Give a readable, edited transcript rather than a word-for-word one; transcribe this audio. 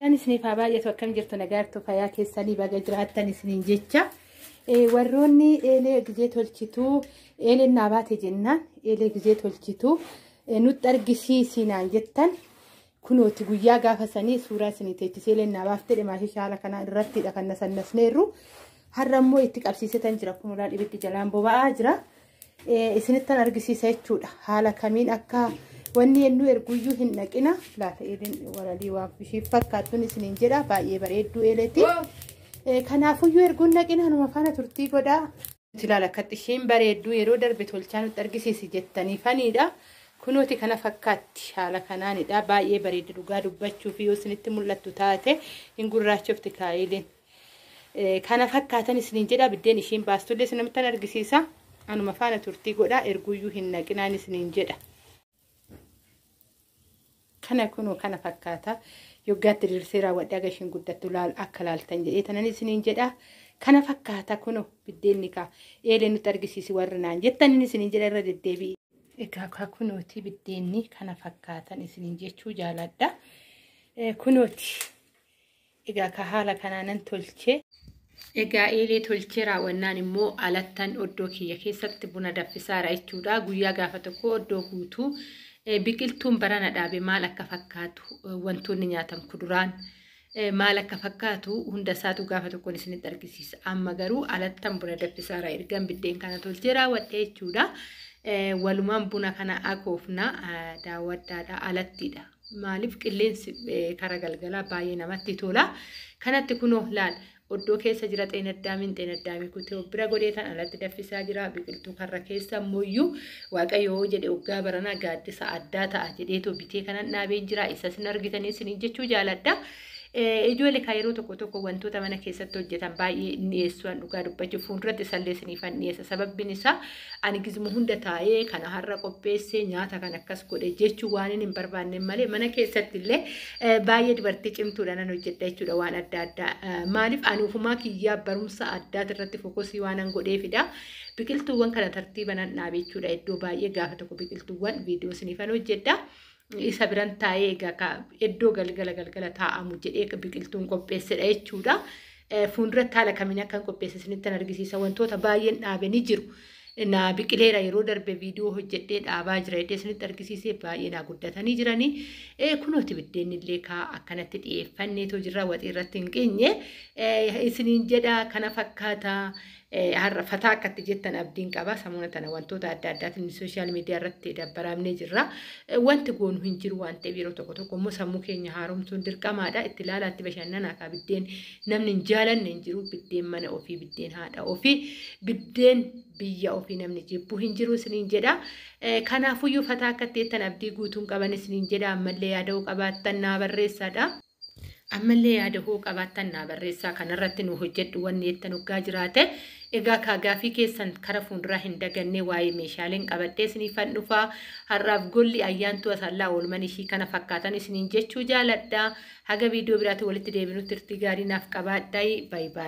Kan isiniif haa baay'atu. Akkam jirtu? Nagaartu? Fayyaa keessanii? Baga jiraattan isiniin jecha. Warroonni eelee gizee tolchituu, eeleen naa baate jennaan eelee gizee tolchituu nutti argisiisinaan jettan, kunooti guyyaa gaafa sanii suuraa isinii teechisee eeleen naa baaftee dhimaashii haala kanaa irrattidha kan nasannasneerru. Har'a immoo itti qabsiisetan jira, kunuudhaan ibiddi jalaan boba'aa jira. Isinittan argisiisa jechuudha. Haala kamiin akka wanni ennuu erguyyuu hin dhaqina. Laata eeleen walalii waan ishiif fakkaattuun isiniin jedha, baay'ee bareedduu eeleeti. Kanaafuyyuu erguun dhaqina, numa faana turtii godhaa. Ilaala akkatti ishiin bareedduu, yeroo darbe tolchaa nutti argisiisi jettanii faniidha. Kunooti kana fakkaatti, haala kanaanidha. Baay'ee bareeddi dhugaa dubbachuuf, yoo isinitti mul'attu taate hin gurraachofti kaa'ileen. Kana fakkaatan isiniin jedha, biddeen ishiin baastullee isinittan argisiisa. Anuma faana turtii godhaa, erguyyuu hin naqinaan isiniin jedha. Kana kunoo kana fakkaata. Yoggaatti dirsee raawwadhee aga ishiin guddattu laal akka laaltan jedhee tanan isiniin jedha. Kana fakkaata kunoo biddeenni kaa eelee nutti argisiisi warri naan jettan isiniin jedha irra deddeebi'i. Egaa kaa kunooti biddeenni kana fakkaatan isiniin jechuu jaaladha. Kunooti. Egaa ka haala kanaanan tolchee. Egaa eelee tolchee raawwannaan immoo alattan oddoo kiyya keessatti buna daffisaara jechuudha. Guyyaa gaafa tokko oddoo guutuu biqiltuun barana dhaabe maal akka fakkaatu, wantoonni nyaatan kuduraan maal akka fakkaatu hunda isaatu gaafa tokkoon isinitti argisiisa. Amma garuu alattan buna daffisaara ergan biddeen kana tolchee raawwadhe jechuudha. Walumaan buna kana akoofna, daawwadhaadha, alattidha. Maaliif qilleensi kara galgalaa baay'ee namatti tola. Kanatti kunoo laal oddoo keessa jira, xeenaddaamiin xeenaddaamii kutee bira godhee tan alatti daffisaa jira. Biqiltuu karra keessa ammoo Waaqayyo jedhe waggaa baranaa gaaddisa addaa ta'a jedheetoo bitee kanan dhaabee jira. Isa isin argitanii isiniin jechuu jaaladha. Ijoollee kan yeroo tokko tokko wantoota mana keessatti hojjetan baay'ee dhiyeessuudhaan dhugaa dubbachuuf fuulduratti isallee isiniifan dhiyeessa. Sababbiin isaa ani gizuma hunda taa'ee kana har'a qopheessee nyaata kan akkas godhe jechuu waan hin barbaanne malee, mana keessatti illee baay'ee dubartii cimtuudha nan hojjedha jechuudha waan adda addaa. Maaliif ani ofumaa kiyyaa barumsa addaati irratti focus waan an godheefidha. Biqiltuuwwan kana tartiiba nan dhaabe jechuudha. Iddoo baay'ee gaafa tokko biqiltuuwwan viidiyoo isiniifan hojjedha. Isa biran taa'ee egaa iddoo galgala galgala taa'amu jedhee biqiltuun qopheessedha jechuudha. Fuulduratti haala kamiin akkan qopheesse isinittan argisiisa. Wantoota baay'een dhaabe ni jiru. Na biqileera, yeroo darbe viidiyoo hojjedhee dhaabaa jira jedhee isinitti argisiisee, baay'ee naa guddatanii jiranii. Kunooti biddeenni illee kaa akkanatti dhiyeeffanneetoo jirra, waxii irratti hin qeenye. Isiniin jedha, kana fakkaata. Har'a fataa akkatti jettan abdiin qaba. Samuuna tana wantoota adda addaatiin social media irratti dabbaramnee jirra. Wanti goonu hin jiru waan ta'eef, yeroo tokko tokko immoo sammuu keenya haaromsuun dirqamaadha. Itti ilaalaa, itti bashannanaa kaa, biddeen namni hin jaalanne hin jiru. Biddeen mana ofii, biddeen haadha ofii, biddeen biyya ofii namni jibbu hin jiru isiniin jedha. Kanaafuyyuu fataa akkatti jettan abdii guutuun qaban isiniin jedha. Ammallee yaada'uu qabaattan naa barreessaadha. Ammallee yaada hoo qabaattan naa barreessaa, kanarratti nu hojjedhu wanni jettan hoggaa jiraate. Egaa kaa gaafii keessan kara fuulduraa hin dagannee waa'ee meeshaaleen qabadhee isiniifan dhufaa. Har'aaf golli ayyaantuu asallaa oolman ishii kana fakkaatan isiniin jechuu jaaladha. Haga viidiyoo biraatti walitti deebinutti turtii gaarii naaf qabaadhaa. Bye bye.